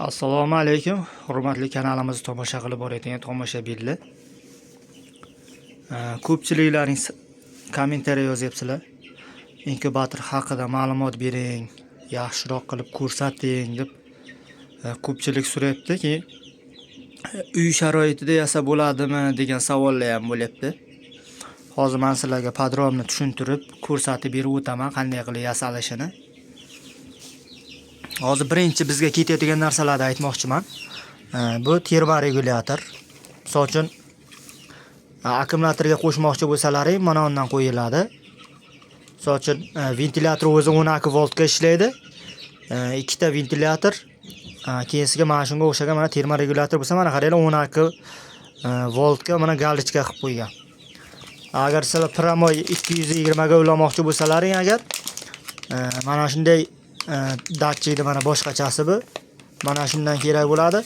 Assalomu alaykum, hurmatli kanalimizni tomosha qilib borayotgan tomoshabinlar. Ko'pchiliklaring kommentariya yozyapsizlar. Inkubator haqida ma'lumot bering, yaxshiroq qilib ko'rsating deb ko'pchilik so'rayapti. Keyin uy sharoitida yasa bo'ladimi degan savollar ham bo'lyapti. Hozir men sizlarga подробно tushuntirib, ko'rsatib berib o'taman qanday qilib yasalishini. Hozir birinchi bizga ketadigan narsalarni aytmoqchiman. Bu termoregulyator. Misol uchun, akkumulyatorga qo'shmoqchi bo'lsalaring, mana undan qo'yiladi. Misol uchun, ventilyator o'zi 12 voltga ishlaydi. Ikkita ventilyator, keyinsiga mana shunga o'xshagan mana termoregulyator bo'lsa, mana qaranglar, 12 voltga mana галочка qilib qo'ygan. Agar sizlar прямой 220 ga ulamoqchi bo'lsalaring agar, mana shunday datchikni mana boshqachasi bu. Mana shundan kerak bo'ladi.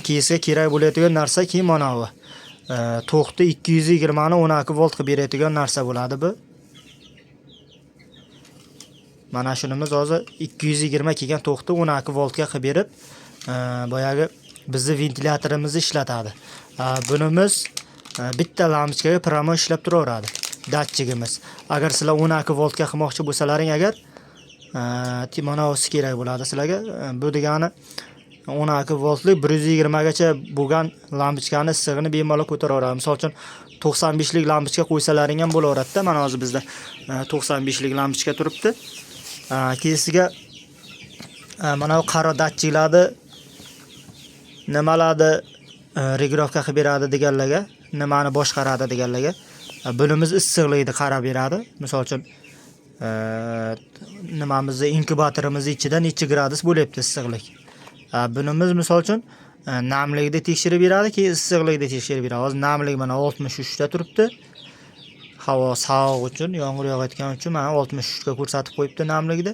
Keyinsiga kerak bo'ladigan narsa keyin mana bu. To'xta 220 ni 12 volt qilib beradigan narsa bo'ladi bu. Mana shunimiz hozir 220 kelgan to'xta 12 voltga qilib berib, boyagi bizni ventilyatorimizni ishlatadi. Bunimiz bitta lampochkaga прямой ishlab turaveradi datchigimiz. Agar sizlar 12 voltga qilmoqchi bo'lsalaring agar, manavisi kerak bo'ladi sizlarga. Bu degani 12 voltlik 120 gacha bo'lgan lampochkani issig'ini bemalol ko'taraveradi. Misol uchun, 95 lik lampochka qo'ysalaring ham bo'laveradida. Mana hozir bizda 95 lik lampochka turibdi. Keyinsiga mana bu qaro datchiklarni nimalarni регулировка qilib beradi deganlarga, nimani boshqaradi deganlarga, bunimiz issiqlikni qarab beradi. Misol uchun, nimamizni inkubatorimizni ichida necha gradus bo'lyapti issiqlik. Bunimiz misol uchun namlikni tekshirib beradi, keyin issiqlikni tekshirib beradi. Hozir namlik mana 63 ta turibdi. Havo sovuq uchun, yomg'ir yog'ayotgani uchun mana 63 ga ko'rsatib qo'yibdi namlikni.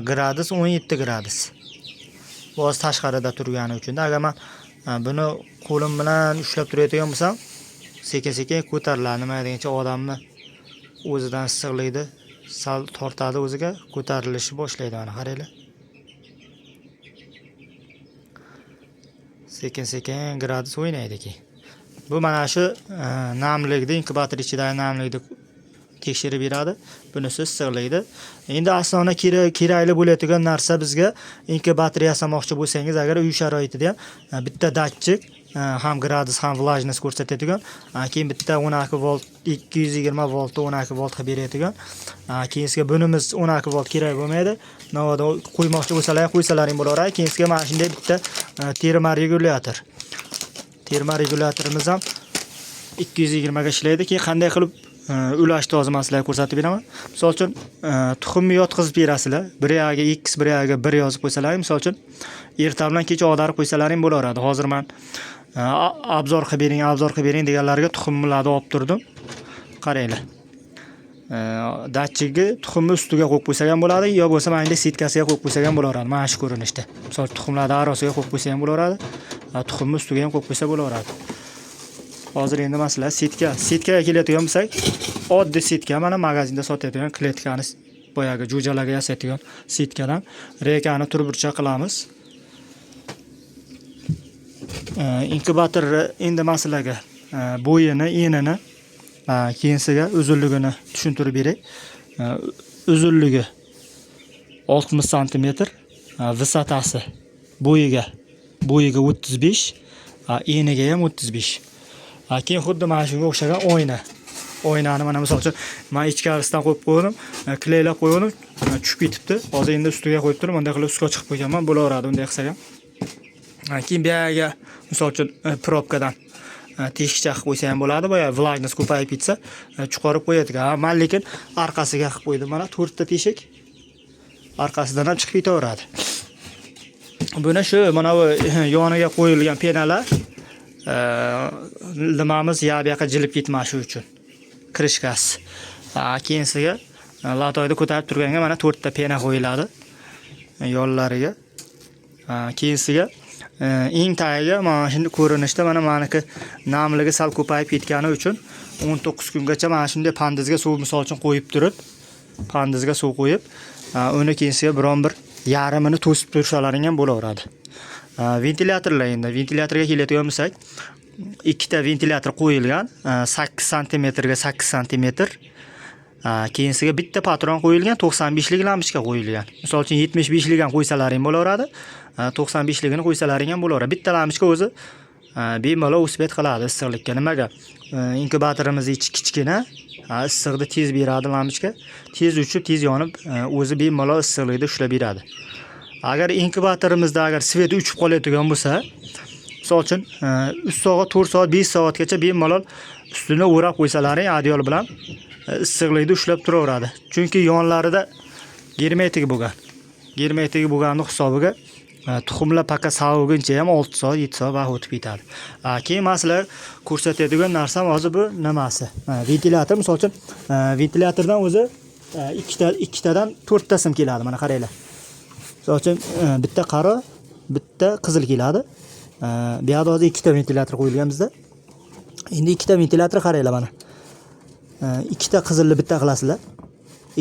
Gradus 17 gradus. Bu hozir tashqarida turgani uchun. Agar man buni qo'lim bilan ushlab turayotgan bo'lsam, sekin-sekin ko'tariladi. Nima degancha odamni o'zidan issiqlikni sal tortadi o'ziga, ko'tarilishni boshlaydi mana qaranglar. Sekin-sekin gradus o'ynaydi keyin. Bu mana shu namlikni, inkubator ichidagi namlikni tekshirib beradi. Bunisi issiqlikni. Endi aslida kerakli bo'ladigan narsa bizga inkubator yasamoqchi bo'lsangiz, agar uy sharoitida ham bitta datchik, ham gradus, ham влажность ko'rsatadigan, keyin bitta 12 volt, 220 voltni 12 volt qilib beradigan. Keyinsiga bunimiz 12 volt kerak bo'lmaydi. Navoda qo'ymoqchi bo'lsalar ham qo'ysalaring bo'laveradi. Keyinsiga mana shunday bitta termoregulyator. Termoregulyatorimiz ham 220 ga ishlaydi. Keyin qanday qilib ulashni hozir man sizlarga ko'rsatib beraman. Misol uchun, tuxumni yotqizib berasizlar. Bir yog'iga x, bir yog'iga 1 yozib qo'ysalaring, misol uchun, erta bilan kech ag'darib qo'ysalaring bo'laveradi. Hozir man обзор qilib bering, обзор qilib bering deganlarga tuxumlarni olib turdim. Qaranglar. Datchikni tuxumni ustiga qo'yib qo'ysak ham bo'ladi, yo bo'lsa mana bunday setkasiga qo'yib qo'ysak ham bo'laveradi. Mana shu ko'rinishda. Misol tuxumlarni arosiga qo'yib qo'ysa ham bo'laveradi, tuxumni ustiga ham qo'yib qo'ysa bo'laveradi. Hozir endi masalan setkaga keladigan bo'lsak, oddiy setka mana magazinda sotadigan kletkani boyagi jo'jalarga yasaydigan setkadan reykani turburcha qilamiz. Inkubatorni endi man sizlarga bo'yini, enini, keyinsiga uzunligini tushuntirib beray. Uzunligi 60 santimetr, высота si bo'yiga 35, eniga ham 35. Keyin xuddi mana shunga o'xshagan oyna. Oynani mana misol uchun men ichkarisidan qo'yib qo'ydim, kleylab qo'ydim, tushib ketibdi. Hozir endi ustiga qo'yib turib, bunday qilib ustga chiqib qo'yganman, bo'laveradi unday qilsak ham. Keyin bu yerga misol uchun probkadan teshikcha qilib qo'ysa ham bo'ladi. Boya влажность ko'payib ketsa, chiqarib qo'yadigan. Men lekin orqasiga qilib qo'ydim. Mana 4 ta teshik orqasidan ham chiqib ketaveradi. Buni shu mana bu yoniga qo'yilgan пена lar nimamiz ya bu yoqqa jilib ketmashi uchun крышка si. Keyinsiga лоток ni ko'tarib turganga mana 4 ta пена qo'yiladi yonlariga. Keyinsiga eng tagiga mana shunday ko'rinishda mana maniki namligi sal ko'payib ketgani uchun 19 kungacha mana shunday pandizga suv misol uchun qo'yib turib, pandizga suv qo'yib, uni keyinsiga biron bir yarmini to'sib tursalaring ham bo'laveradi. Ventilyatorlar, endi ventilyatorga keladigan bo'lsak, ikkita ventilyator qo'yilgan, 8 santimetrga 8 santimetr. Keyinsiga bitta patron qo'yilgan, 95lik lampochka qo'yilgan. Misol uchun 75lik ham qo'ysalaring bo'laveradi, 95ligini qo'ysalaring ham bo'laveradi. Bitta lampochka o'zi bemalol успеть qiladi issiqlikka. Nimaga? Inkubatorimiz ichi kichkina, issiqni tez beradi lampochka. Tez uchib, tez yonib, o'zi bemalol issiqlikni ushlab beradi. Agar inkubatorimizda agar svet o'chib qoladigan bo'lsa, misol uchun 3 soat, 4 soat, 5 soatgacha bemalol ustini o'rab qo'ysalaring adyol bilan issiqlikni ushlab turaveradi. Chunki yonlarida germetik bo'lgan. Germetik bo'lgani hisobiga tuxumlar пока soviguncha ham 6 soat, 7 soat vaqt o'tib ketadi. Keyin man sizlarga ko'rsatadigan narsam hozir bu nimasi? Mana ventilyator, misol uchun ventilyatordan o'zi ikkita ikkitadan to'rtta sim keladi. Mana qaranglar. Misol uchun bitta qaro, bitta qizil keladi. Bu yoqda hozir ikkita ventilyator qo'yilgan bizda. Endi ikkita ventilyator qaranglar mana. Ikkita qizilni bitta qilasizlar.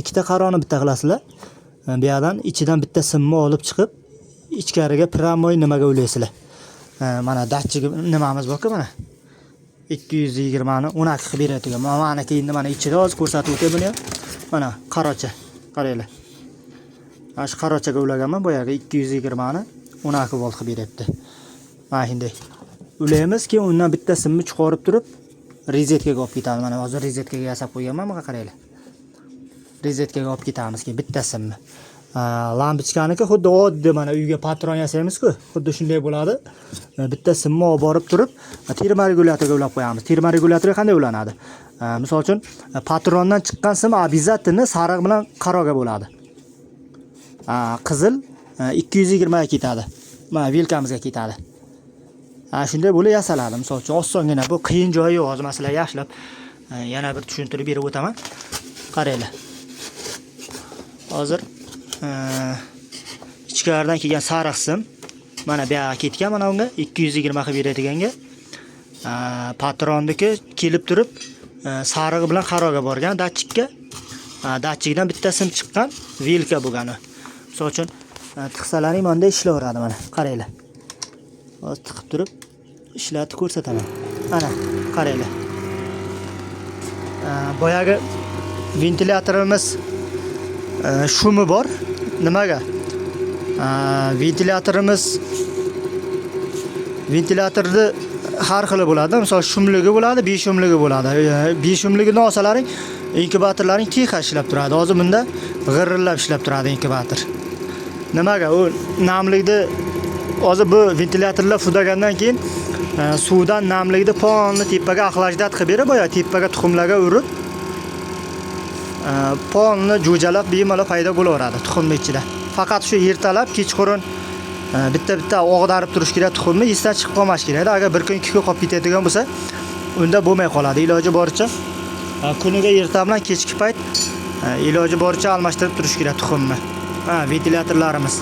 Ikkita qaroni bitta qilasizlar. Bu yoqdan ichidan bitta simni olib chiqib, ichkariga прямой nimaga ulaysizlar. Mana datchik nimamiz bor-ku mana. 220 ni 12 qilib beradigan. Mana endi mana ichida hozir ko'rsatib o'tay buni ham. Mana qarocha. Qaranglar. Mana shu qarochaga ulaganman boyagi 220 ni 12 volt qilib beryapti. Mana shunday. Ulaymiz, keyin undan bitta simni chiqarib turib rozetkaga olib ketamiz. Mana hozir rozetkaga yasab qo'yganman, mana qaranglar. Rozetkaga olib ketamiz keyin bitta simni. Lampochkaniki xuddi oddiy mana uyga patron yasaymiz-ku, xuddi shunday bo'ladi. Bitta simni olib borib turib termoregulyatorga ulab qo'yamiz. Termoregulyatorga qanday ulanadi? Misol uchun patrondan chiqqan sim обязательно sariq bilan qaroga bo'ladi. Qizil 220 ga ketadi. Mana vilkamizga ketadi. Ha, shunday bo'lib yasaladi. Misol uchun osongina, bu qiyin joyi yo'q. Hozir man sizlarga yaxshilab yana bir tushuntirib berib o'taman. Qaranglar. Hozir ichkaridan kelgan sariq sim mana bu yoqqa ketgan, mana unga 220 qilib beradiganga. Patronniki kelib turib sarig'i bilan qaroga borgan datchikka. Datchikdan bitta sim chiqqan, vilka bo'lgani. Misol uchun tiqsalaring mana ishlayveradi mana. Qaranglar. Hozir tiqib turib ishlatib ko'rsataman. Mana qaranglar. Boyagi ventilyatorimiz shumi bor. Nimaga? Ventilyatorimiz ventilyatorni har xili bo'ladi. Misol shumligi bo'ladi, beshumligi bo'ladi. Beshumligini olsalaring inkubatorlaring тихо ishlab turadi. Hozir bunda g'irillab ishlab turadi inkubator. Nimaga? U namlikni hozir bu ventilyatorlar fudagandan keyin suvdan namlikni polni tepaga охлаждать qilib berib, boya tepaga tuxumlarga urib, polni jo'jalab bemalol paydo bo'laveradi tuxumni ichida. Faqat shu ertalab, kechqurun bitta-bitta og'darib turish kerak tuxumni, esdan chiqib qolmash kerak. Agar bir kun, ikki kun qolib ketadigan bo'lsa, unda bo'lmay qoladi. Iloji boricha kuniga erta bilan kechki payt iloji boricha almashtirib turish kerak tuxumni. Ha, ventilyatorlarimiz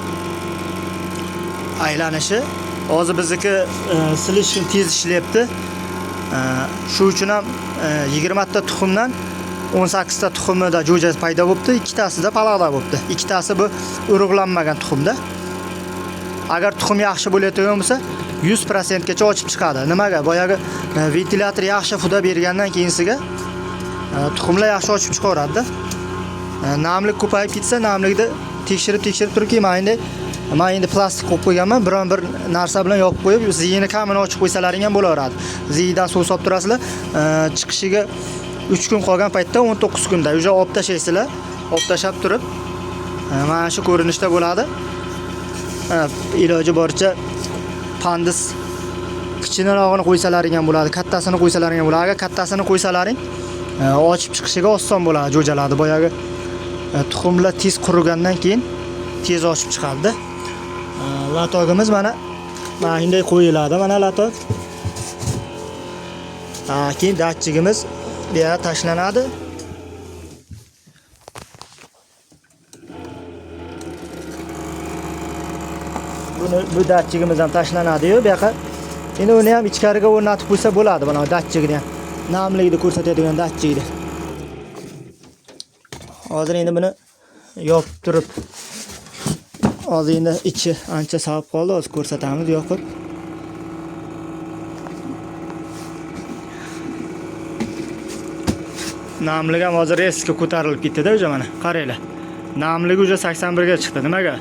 aylanishi hozir bizniki слишком tez ishlayapti. Shu uchun ham 20 ta tuxumdan 18 ta tuxumida jo'ja paydo bo'libdi, ikkitasida palag'da bo'libdi. Ikkitasi bu urug'lanmagan tuxumda. Agar tuxum yaxshi bo'layotgan bo'lsa, 100% gacha ochib chiqadi. Nimaga? Boyagi ventilyator yaxshi fuda bergandan keyinsiga tuxumlar yaxshi ochib chiqaveradida. Namlik ko'payib ketsa, namlikni tekshirib tekshirib turib, keyin mana endi plastik qo'yib qo'yganman, biron bir narsa bilan yopib qo'yib, ziyini kamini ochib qo'ysalaring ham bo'laveradi. Ziyidan suv solib turasizlar, chiqishiga 3 kun qolgan paytda 19 kunda уже olib tashlaysizlar. Olib tashlab turib, mana shu ko'rinishda bo'ladi. Iloji boricha pandis kichkinarog'ini qo'ysalaring ham bo'ladi, kattasini qo'ysalaring ham bo'ladi. Agar kattasini qo'ysalaring, ochib chiqishiga oson bo'ladi jo'jalarni. Boyagi tuxumlar tez qurigandan keyin tez ochib chiqadi. Latogimiz mana shunday qo'yiladi, mana latok. Keyin datchigimiz bu yerga tashlanadi. Buni bu datchigimiz ham tashlanadi-yu bu yoqqa. Endi uni ham ichkariga o'rnatib qo'ysa bo'ladi, mana datchigini ham. Namlikni ko'rsatadigan datchigini. Hozir endi buni yopib turib Hozir endi ichi ancha sovib qoldi, hozir ko'rsatamiz yoqib. Namlik ham hozir rezko ko'tarilib ketdi-da, o'sha mana qaranglar. Namligi o'sha 81 ga chiqdi. Nimaga?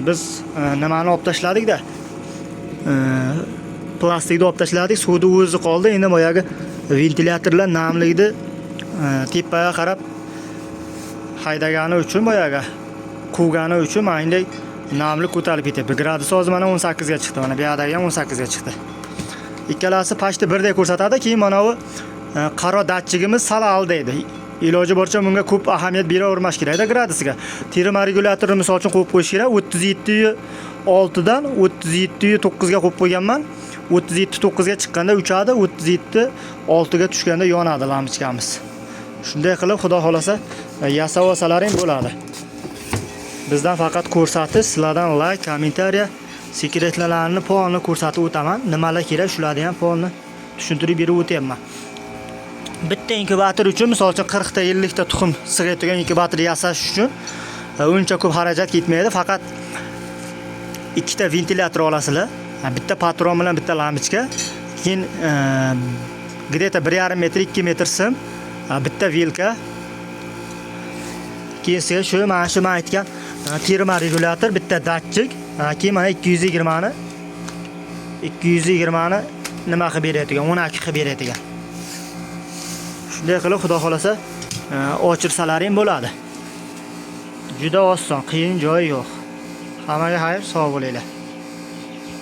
Biz nimani olib tashladik-da? Plastikni olib tashladik, suvni o'zi qoldi. Endi boyagi ventilyatorlar namlikni tepaga qarab haydagani uchun, boyagi quvgani uchun mana endi namlik ko'tarilib ketyapti. Gradus hozir mana 18 ga chiqdi. Mana bu yoqdagi ham 18 ga chiqdi. Ikkalasi pashti birdek ko'rsatadi. Keyin mana bu qaro datchigimiz sal aldaydi. Iloji boricha bunga ko'p ahamiyat beravermash kerakda gradusiga. Termoregulyatorni misol uchun qo'yib qo'yish kerak. 37.6 dan 37.9 ga qo'yib qo'yganman. 37.9 ga chiqqanda uchadi, 37.6 ga tushganda yonadi lampochkamiz. Shunday qilib xudo xolasa yasab olsalaring bo'ladi. Bizdan faqat ko'rsatish, sizlardan like, kommentariya, sekretlarni polni ko'rsatib o'taman. Nimalar kerak shularni ham polni tushuntirib berib o'tyapman. Bitta inkubator uchun misol uchun 40 ta 50 ta tuxum sig'adigan inkubator yasash uchun uncha ko'p xarajat ketmaydi. Faqat ikkita ventilyator olasizlar. Bitta patron bilan bitta lampochka. Keyin где-то 1,5 metr, 2 metr sim, bitta vilka. Keyin sizga shu mana shu men aytgan termoregulyator, bitta datchik, keyin mana 220 ni nima qilib beradigan, 12 qilib beradigan. Shunday qilib xudo xolasa ochirsalaring bo'ladi. Juda oson, qiyin joyi yo'q. Hammaga xayr, sog' bo'linglar.